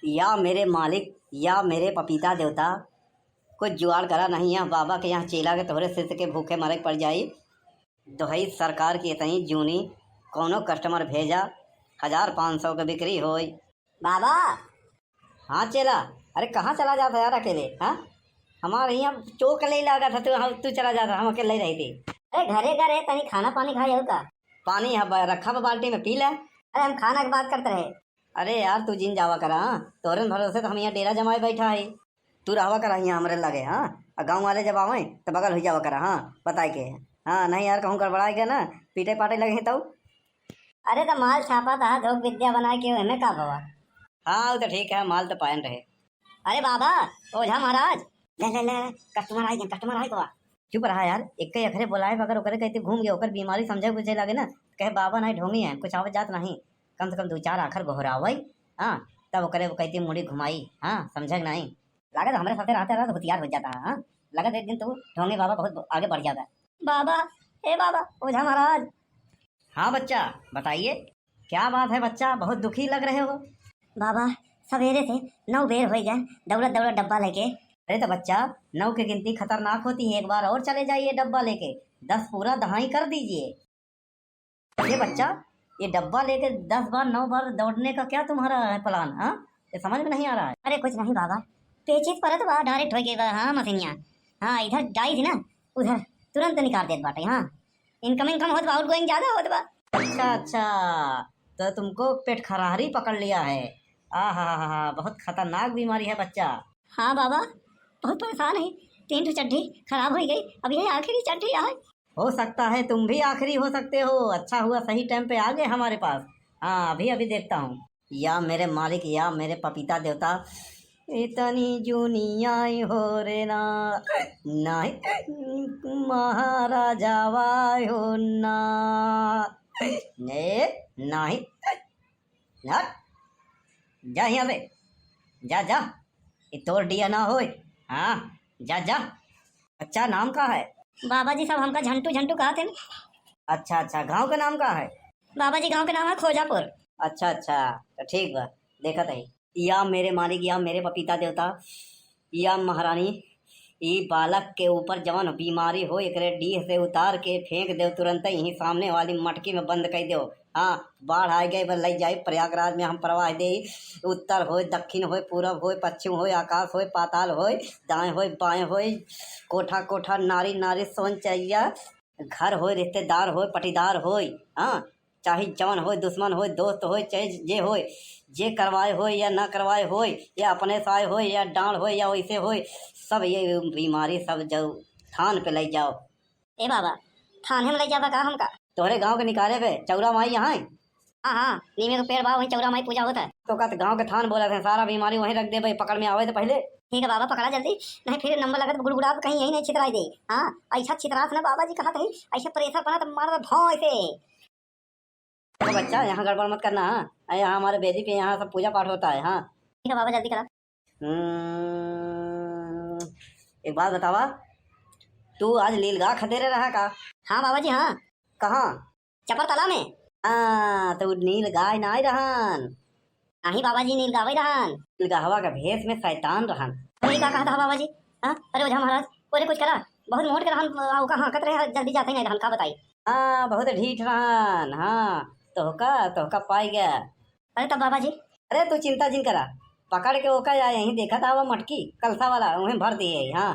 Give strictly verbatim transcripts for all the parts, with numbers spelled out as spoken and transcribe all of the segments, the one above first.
या मेरे मालिक, या मेरे पपीता देवता, कुछ जुगाड़ करा, नहीं यहाँ बाबा के यहाँ चेला के तोहरे शिष्य के भूखे मरे के पड़ जाई। दोहई सरकार की इतनी जूनी, कौनो customer भेजा, हजार पाँच सौ के बिक्री होई। बाबा। हाँ चेला, अरे कहाँ चला जाता यार अकेले, हाँ? हमारे यहाँ चोक नहीं लगा था, तू, हम, तू चला जाता, हम अकेले ही रहते। अरे घरे का रहे, तनी खाना पानी खाए हो का? पानी है ब-, रखा बा बाल्टी में, पी ले। अरे हम खाना की बात करते रहे। अरे यार तू जिन जावा करा, हाँ? तोहरे भरोसे तो हम यहाँ डेरा जमाए बैठा है। तू रहवा करा यहाँ हमरे लगे, हाँ? आ गाँव वाले जब आवे तो बगल हो जावा करा, हाँ? बताए के। हाँ, नहीं यार कहूँ गड़बड़ाए गया ना, पीटे पाटे लगे हैं तब। अरे तो माल छापा था, धोख विद्या बनाए के, हमें का भवा? हाँ, वो तो ठीक है, माल तो पायन रहे। अरे बाबा, ओझा महाराज, ले, ले, ले, ले, customer आए गए, customer आए गवा। चुप रहा यार, एक ही अखरे बोलाए, अगर ओकरे कहते घूम गए, ओकर बीमारी समझे बुझे लागे ना, कहे बाबा नहीं ढोंगी है, कुछ आवत जात नहीं, कम से कम दो चार आखर गोहरावे, हाँ, तब ओकरे वो कहते मुड़ी घुमाई, हाँ, समझे कि नहीं? लागत हमरे साथे रहते रहते होशियार हो जाता है, हाँ, लागत एक दिन तू ढोंगी बाबा बहुत आगे बढ़ जाता। बाबा, ए बाबा, ओझा महाराज। हाँ बच्चा, बताइए। क्या बात है बच्चा, बहुत दुखी लग रहे हो? बाबा, सवेरे से नौ बेर हो गया, दौड़त दौड़त डब्बा लेके। अरे तो बच्चा, नौ की गिनती खतरनाक होती है, एक बार और चले जाइए डब्बा लेके, दस पूरा दहाई कर दीजिए। ये बच्चा, ये डब्बा लेके दस बार, नौ बार दौड़ने का क्या तुम्हारा है प्लान, हाँ? ये समझ में नहीं आ रहा है। अरे कुछ नहीं बाबा, पेचिस परत बा, डायरेक्ट हो गए बा, हाँ मशीनिया, हाँ इधर डाई थी ना, उधर तुरंत निकाल देत बाटे, हाँ। इनकमिंग कम होत बा, आउटगोइंग ज्यादा होत बा। अच्छा अच्छा, तो तुमको पेट खराहरी पकड़ लिया है। आ हा हा हा, बहुत खतरनाक बीमारी है बच्चा। हाँ बाबा, बहुत परेशान है, तीन ठो चड्ढी खराब हो गई, अब ये आखिरी चड्ढी है। हो सकता है तुम भी आखिरी हो सकते हो। अच्छा हुआ सही टाइम पे आ गए हमारे पास। हाँ, अभी अभी देखता हूँ। या मेरे मालिक, या मेरे पपीता देवता, इतनी जूनी आई हो रे ना, नहीं महाराजा वाई हो ना, ने नहीं, हट, जा यहाँ से, जा जा, ये तोर डिया ना होए। हाँ, जा जा। अच्छा, नाम का है? बाबा जी सब हमका झंटू झंटू कहत हैं। अच्छा अच्छा, गाँव का नाम का है? बाबा जी गाँव के नाम है खोजापुर। अच्छा अच्छा, तो ठीक बा, देखत है। या मेरे मालिक, या मेरे पपीता देवता, या महारानी, ई बालक के ऊपर जवन बीमारी हो, एकरे डीह से उतार के फेंक देव तुरंत ही, सामने वाली मटकी में बंद कर देव। हाँ, बाढ़ आ गए, बस लई जाए प्रयागराज में हम प्रवाह दे। उत्तर होय, दक्षिण होय, पूरब होय, पश्चिम होय, आकाश होय, पाताल होय, दाएं होय, बाएं होय, कोठा कोठा, नारी नारी, सोन चैया, घर होय, रिश्तेदार होय, पटीदार होय, हाँ, चाहे जवन होय, दुश्मन होय, दोस्त होय, चाहे जे होय, जे करवाए होय या ना करवाए होय, या अपने से आए होय या डांड होय या वैसे होय, सब ये बीमारी सब जाओ थान पे लई जाओ। ए बाबा, थाने में लई जाबा का हमका? तोहरे गांव के निकारे पे चौरा माई यहाँ है। हाँ हाँ, नीमे के पेड़ बा, वहीं चौरा माई पूजा होता है। तो का गांव के थान बोलत है, सारा बीमारी वहीं रख देबे, पकड़ में आवे तो पहले। ठीक है बाबा, पकड़ा जल्दी, नहीं फिर नंबर लगत गुड़गुड़ा कहीं यही नहीं छितराई दे। हाँ, ऐसा छितरास ना बाबा जी कहत है, ऐसे प्रेशर पड़ा तो मार दे भौं ऐसे। तो बच्चा, यहाँ गड़बड़ मत करना, हाँ? अरे, यहाँ हमारे बेदी पे यहाँ सब पूजा पाठ होता है, हाँ। ठीक है बाबा, जल्दी करा। हम्म, एक बात बतावा, तू आज नीलगाय खदेरे रहा का? हाँ बाबा जी, हाँ। कहाँ? चपर तालाब में। हाँ, तो उ नीलगाय नाई रहन। नाही बाबा जी, नीलगाय रहन। नीलगाहवा के भेष में शैतान रहन। अरे, का कहत हा बाबा जी? हाँ? अरे ओझा महाराज, अरे कुछ करा, बहुत मोट के रहन, आ, ओका हाँकत रहे, जल्दी जाते ही नहीं रहन, का बताई? हाँ, बहुत ढीठ रहन, हाँ, तोहका, तोहका पाई गया। अरे तब बाबा जी? अरे तू चिंता जिन करा, पकड़ के ओका या यहीं देखत आवा मटकी, कलसा वाला, उहें भर दिए, हाँ।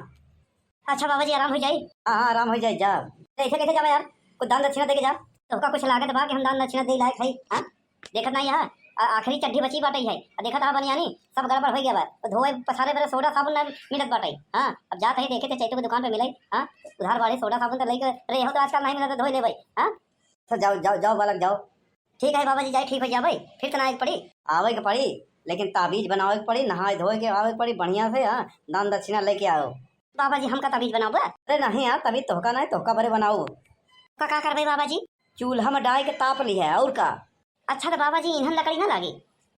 अच्छा बाबा जी, आराम हो जाई? हाँ, हाँ, आराम हो जाई, जा। अरे ऐसे कैसे जावा यार, कुछ दान दक्षिणा दे के जा। तोहका कुछ लागत बा कि हम दान दक्षिणा दे लायक है, हाँ? देखत नाही है, आ-, आखिरी चड्ढी बची बाटे है। आ देखत हा बनियानी, सब गड़बड़ हो गया बा। तो धोए पसारे बरे सोडा साबुन ना मिलत बाटे। हाँ, अब जात है देखे थे चैतू के दुकान पे मिले। हाँ, उधार बाड़े सोडा साबुन तो लेके रहे हो तो आजकल नहीं मिलत तो धोए ले भाई। हाँ, तो जाओ, जाओ, जाओ बालक, जाओ। ठीक है बाबा जी, जाए ठीक हो जाए भाई, फिर तो ना आवे के पड़ी। आवे के पड़ी, लेकिन ताबीज बनावे के पड़ी, नहाए धोए के आवे के पड़ी बढ़िया से। हाँ, दान दक्षिणा लेके आओ। बाबा जी, हमका ताबीज बनाओ बा? अरे नहीं यार, ताबीज तोहका नहीं, तोहका बरे बनाओ। का, का करबे बाबा जी? चूल्हा में डाल के ताप ली है, और का? अच्छा तो बाबा जी, इन्हन लकड़ी ना लागी?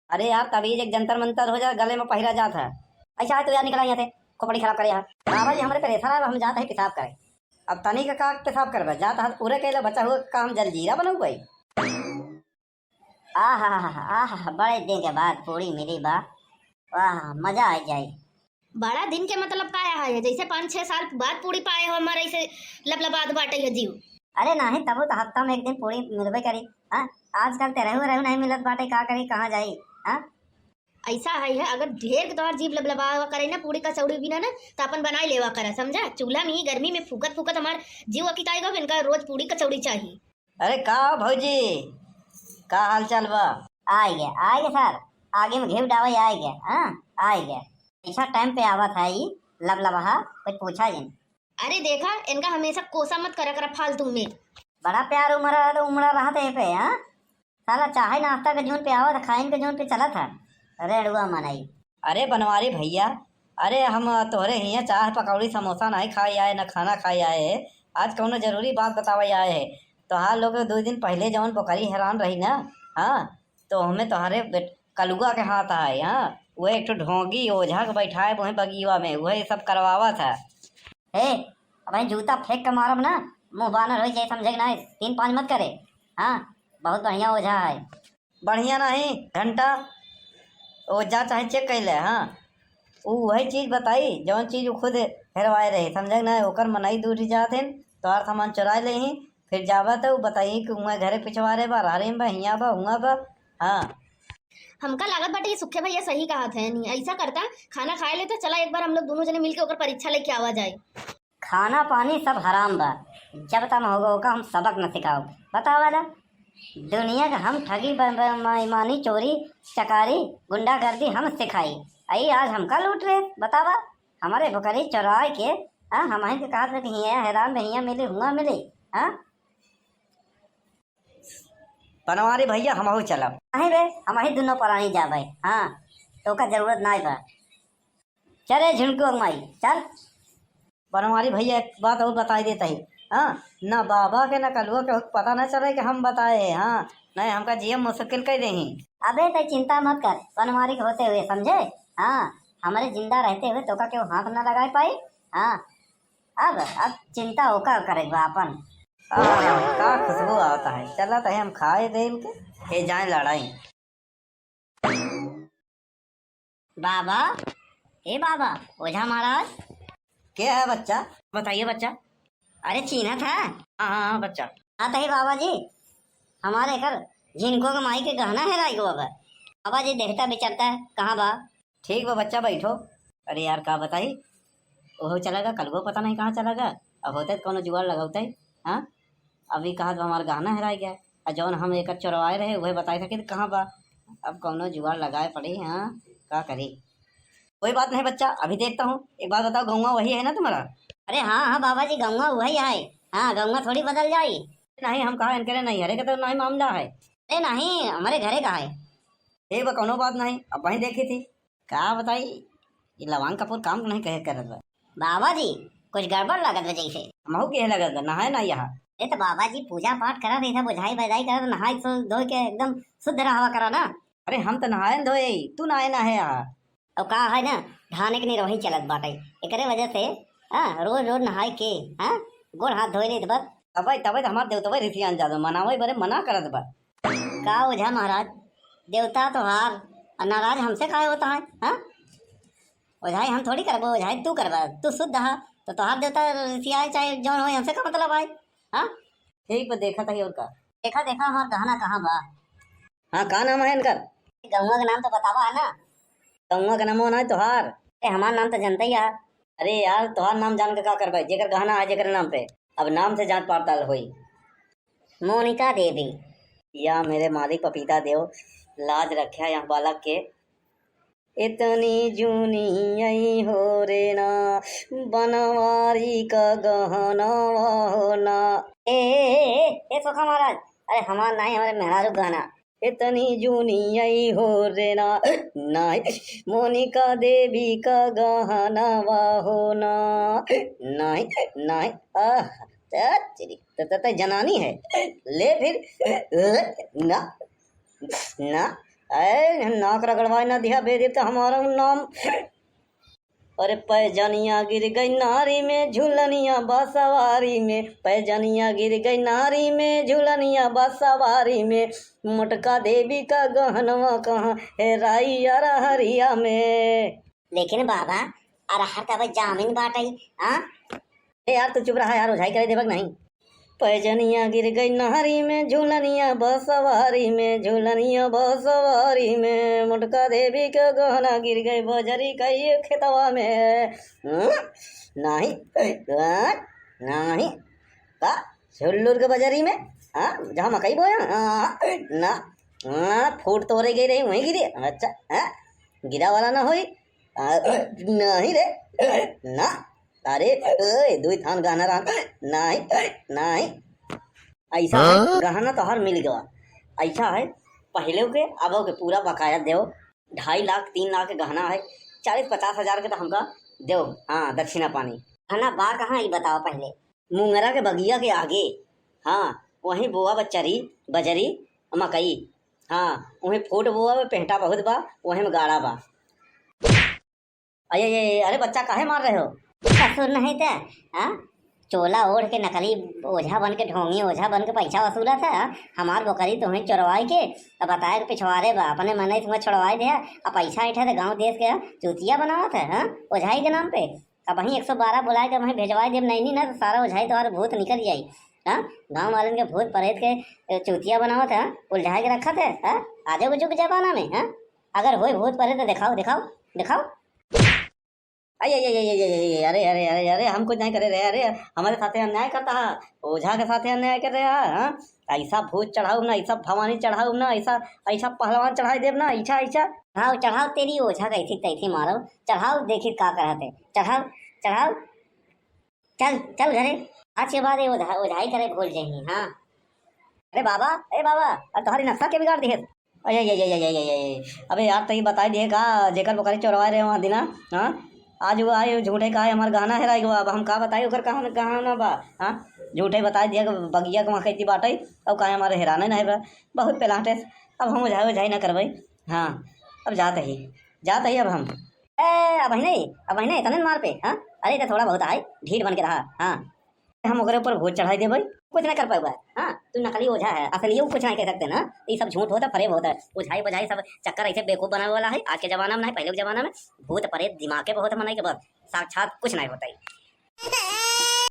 अरे यार, ताबीज एक जंतर मंतर हो जा, गले में पहिरा जात है। ऐसा है तो यार, निकला यहाँ से, खोपड़ी खराब करे है। बाबा जी, हमरे प्रेशर है, हम जात है पेशाब करे। अब तनी का, का पेशाब करबे, जात हाथ पूरे कैला, बचा हुआ काम जलजीरा बनऊ भाई। आहा, आहा, बड़े दिन के बाद पूरी मिली बा। वाह, मजा आ जाई। बड़ा दिन के मतलब का है, जैसे पाँच छह साल बाद पूड़ी पाए हो, हमारा ऐसे लबलबात बाटे है जीव। अरे नाही, तबो तो हफ्ता में एक दिन पूड़ी मिलबे करी। हाँ, आजकल ते रहू रहू नहीं मिलत बाटे, का करी, कहाँ जाई? हाँ, ऐसा है, है, अगर ढेर के तोहार जीभ लबलबावा करे ना पूड़ी कचौड़ी बिना ना, तो अपन बनाई लेवा करा, समझा? चूल्हा में ही गर्मी में फूकत फूकत हमार जीव अकिताई गो, इनका रोज पूड़ी कचौड़ी चाहिए। अरे का भौजी, का हाल चाल बा? आए गे, आए गे सर, आगे में घी डावे आए गे, हाँ, आए गे। ऐसा टाइम पे आवत है ई लबलबहा, कुछ पूछा जिन। अरे देखा, इनका हमेशा कोसा मत करा करा फालतू में। बड़ा प्यार उमड़ा, उमड़ा रहत है पे, हाँ? साला चाहे नाश्ता के जून पे आवत, खाइन के जून पे चलत है। रेड़ुआ मनई। अरे बनवारी भैया, अरे हम तोहरे हियाँ चाह पकौड़ी समोसा नहीं खाई आए, न खाना खाई आए है। आज कौनो जरूरी बात बतावे आए है। तोहार लोग दो दिन पहले जौन बोकरी हैरान रही ना, हाँ, तो हमें तोहरे बेट-, कलुआ के हाथ आए, हाँ, वो एक ठो ढोंगी ओझा के बैठाए वहीं बगिया में, वही सब करवावत है। हे, अब जूता फेंक के मारब ना, मुंह बानर होई जाए, समझे कि ना? तीन पाँच मत करे। हाँ, बहुत बढ़िया ओझा है। बढ़िया नहीं, घंटा ओझा चाहे चेक कर ले। हाँ, उ वही चीज बताई जौन चीज उ खुद हेरवाए रहे, समझे कि ना? ओकर मनई दूर ही जात हैं, तोहार सामान चुराए ले ही, फिर जावा तो बताई कि उहाँ घरे पिछवारे बा, रारे में बा, हियाँ बा, हुआँ बा। हाँ। हमका लागत बाटे कि सुखे भैया सही कहत हैं, नहीं ऐसा करता, खाना खाए लेता, चला एक बार हम लोग दोनों जने मिलके ओकर परीक्षा लेके आवा जाए। खाना पानी सब हराम बा, जब तम होगा ओका हम सबक न सिखाओ। बतावा ला, दुनिया के हम ठगी, ब-, ब-, बेईमानी, चोरी, चकारी, गुंडागर्दी हम सिखाई, आई आज हमका लूट रहे। बतावा, हमारे बकरी चुराए के, हाँ, हम के कहत रहे कि हियाँ हैरान में हियाँ मिली, हुआँ मिली, हाँ? बनवारी भैया, हमहू चलब। नहीं बे, हमही दुनो परानी जाबे। हाँ, तोका जरूरत नाई बा। चल रे झुनकू माई, चल। बनवारी भैया, एक बात और बताई देता ही। हाँ, ना बाबा के ना कलुआ के पता ना चले कि हम बताए हैं। हाँ, नहीं हमका जियम मुश्किल कर देही। अबे तै चिंता मत कर, बनवारी के होते हुए, समझे? हाँ, हमारे जिंदा रहते हुए तोका केहू हाथ ना लगाए पाई। हाँ, अब, अब चिंता ओकर करे बा अपन। आह, का खुशबू आवता है। चला तहे हम खाए देल के, हे जाए लड़ाई। बाबा, हे बाबा, ओझा महाराज। के है बच्चा? बताइए बच्चा। अरे चीन्हा था? हाँ, हाँ, हाँ, बच्चा। हाँ, तहे बाबा जी, हमारे घर झिनको के माई के गहना हेराई गो अब। बाबा जी देखता विचारता है, कहाँ बा? ठीक बा बच्चा, बैठो। अरे यार, का बताई, ओहो चला गा, कलुओ पता नहीं कहाँ चला गा। अब होते तो कौनो जुगाड़ लगौते, हाँ? अभी कहा तो हमार गहना हेराई गया, और जौन हम एक चोरवाए रहे, वही बताए थे कि कहाँ बा। अब कौनो जुगाड़ लगाए पड़ी, हाँ, का करी। कोई बात नहीं बच्चा, अभी देखता हूँ। एक बात बताओ, गौवा वही है ना तुम्हारा? अरे हाँ, हाँ बाबा जी, गौवा वही है। हाँ, गौवा थोड़ी बदल जाई। नहीं, हम कहा इनके नहीं, हरे के तो नहीं मामला है। अरे नहीं, हमारे घरे का है। ठीक बा, कौनो बात नहीं, अब वहीं देखी थी। का बताई, ये लवांग कपूर काम नहीं कहे करत बा। बाबा जी, कुछ गड़बड़ लागत बा जैसे। हमहू के लगत बा, नहाए ना यहाँ। अरे तो बाबा जी पूजा पाठ करा रही था, बुझाई बजाई करा, तो नहाए सो धो के एकदम शुद्ध रहवा करा ना। अरे हम तो नहाए न धोए, तू नहाए ना है यहाँ। अब का है ना, धान एक निर्वही चलत बाटे, एकरे वजह से, हाँ, रोज रोज नहाए के, हाँ, गोड़ हाथ धोए लेत बस। तबे, तबे तो हमार देवतवे रिसियान जात बा, मनावे बरे मना करत बा। का ओझा महाराज, देवता तोहार, और नाराज हमसे काहे होता है, हाँ? ओझाई हम थोड़ी करबो, ओझाई तू करबा, तू शुद्ध हा, तो तोहार देवता रिसियाए चाहे जौन होए, हमसे का मतलब है, हाँ? ठीक बा, देखा तही और का। देखा, देखा, हमार गहना कहाँ बा? हाँ, का नाम है इनकर? गौवा के नाम तो बतावा है ना? गौवा के नामो ना है तोहार। अरे, हमार नाम तो जनता ही है। अरे यार, तोहार नाम जान के का करबे, जेकर गहना है जेकर नाम पे, अब नाम से जांच पड़ताल होई। मोनिका देवी। या मेरे मालिक पपीता देव, लाज रख्या यहाँ बालक के। इतनी जूनी आई हो रे ना, बनवारी का गहना हो ना। ए, ए, ए, ए, सोखा महाराज, अरे हमार नहीं, हमारे मेहरारू गहना। इतनी जूनी आई हो रे ना, नाई मोनिका देवी का गहना हो ना, नाई, नाई, आह, तेरी, त, त, त जनानी है, ले फिर, ना, ना, ए, नाक रगड़वाए ना दिया बेदे तो हमारा नाम। अरे पैजनिया गिर गई नारी में, झुलनिया बसवारी में, पैजनिया गिर गई नारी में, झुलनिया बसवारी में, मोटका देवी का गहनवा कहाँ हेराई अरहरिया में। लेकिन बाबा, अरहर त अबे जामिन बाटई, हाँ? ए यार, तू चुप रहा यार, ओझाई करे देबक नहीं। पैजनिया गिर गई नहरी में, झुलनिया बसवारी में, झुलनिया बसवारी में, मोटका देवी के गहना गिर गई बजरी कई खेतवा में। हम्म? नाही, आ, नाही, का झुल्लुर के बजरी में, हाँ, जहाँ मकई बोया, हाँ, ना, हाँ, फूट तोरे गई रही, वहीं गिरी, अच्छा, हाँ, गिरा वाला ना होई, आ, नाही रे, ना, अरे, ओए, दुई थान गहना रहन। नाही, नाही। ऐसा है, हाँ? गहना तोहर मिल गवा। ऐसा है, पहले के, अब के पूरा बकाया देव। ढाई लाख, तीन लाख के गहना है, चालीस पचास हजार के तो हमका देव। हाँ, दक्षिणा पानी। गहना बा कहाँ, ई बताओ पहले। मुंगरा के बगिया के आगे, हाँ, वहीं बोआ बचरी, बजरी, मकई। हाँ, वहीं फूट बोआ बा, पेंटा बहुत बा, वहीं में गाड़ा बा। अरे, ये, ये, अरे बच्चा, काहे मार रहे हो? ससुर नहीं ते, हाँ? चोला ओढ़ के नकली ओझा बन के, ढोंगी ओझा बन के पैसा वसूलत है, हाँ? हमार बोकरी तुम्हें चोरवाई के, अब बताए के पिछवारे बा, अपने मने तुम्हें छोड़वाई दे, अब पैसा ऐठा थे गाँव देश के, हाँ? चूतिया बनावत है, हाँ? ओझाई के नाम पे। अब वहीं एक सौ बारह बुलाए के वहीं भेजवाई देब नहीं, नहीं ना, तो सारा ओझाई तुम्हारे भूत निकल जाई, हाँ? गाँव वालन के भूत प्रेत के, ए, चूतिया बनावत है, हाँ? उलझाए के रखत है, हाँ? आ जाओ जुग जमाना में, हाँ? अगर होई भूत प्रेत तो दिखाओ, दिखाओ, दिखाओ। अरे, अरे, अरे, अरे, हम कुछ नहीं करे रहे, अरे, हमारे साथे अन्याय करता है, ओझा के साथे अन्याय कर रहे हैं, हाँ? ऐसा भूत चढ़ाऊ ना, ऐसा भवानी चढ़ाऊ ना, ऐसा, ऐसा पहलवान चढ़ाई देब ना, ऐसा, ऐसा। हाँ, चढ़ाओ तेरी ओझा कैसी तैसी मारो, चढ़ाओ देखी का कहते, चढ़ाओ, चढ़ाओ, चल, चल घरे, आज के बाद ये ओझा-, ओझाई करे भूल जाही, हाँ। अरे बाबा, ए बाबा, अब तुम्हारी नक्शा के बिगाड़ दिए? अरे, ये, ये, ये, अबे यार, तई बताई दिए का, जेकर बोकरी चोरवाए रहे वहाँ दिना, हाँ? आज वो आए झूठे का है, हमार गहना हेराई गवा, अब हम का बताई ओकर कहाँ, कहाँ ना बा, हाँ? झूठे बताई दिए कि बगिया के वहाँ कहती बाटे, अब काहे हमारे हेराने नहीं बा, बहुत पेलाटे, अब हम ओझाई, ओझाई ना करबे, हाँ, अब जात ही, जात ही अब हम। ए, अब नहीं, अब नहीं, तने मार पे, हाँ? अरे, तो थोड़ा बहुत आए, ढीठ बन के रहा, हाँ। हम ओकरे ऊपर भूत चढ़ाई देबै, कुछ नहीं कर पाएगा। हाँ, तू नकली ओझा है, असली वो कुछ नहीं कह सकते ना। ये सब झूठ होता, फरेब होता, ओझाई बोझाई सब चक्कर ऐसे बेवकूफ बनावे वाला है। आज के जमाना में नहीं, पहले के जमाना में भूत प्रेत दिमाग के बहुत मनई के बस साक्षात कुछ नहीं होता है।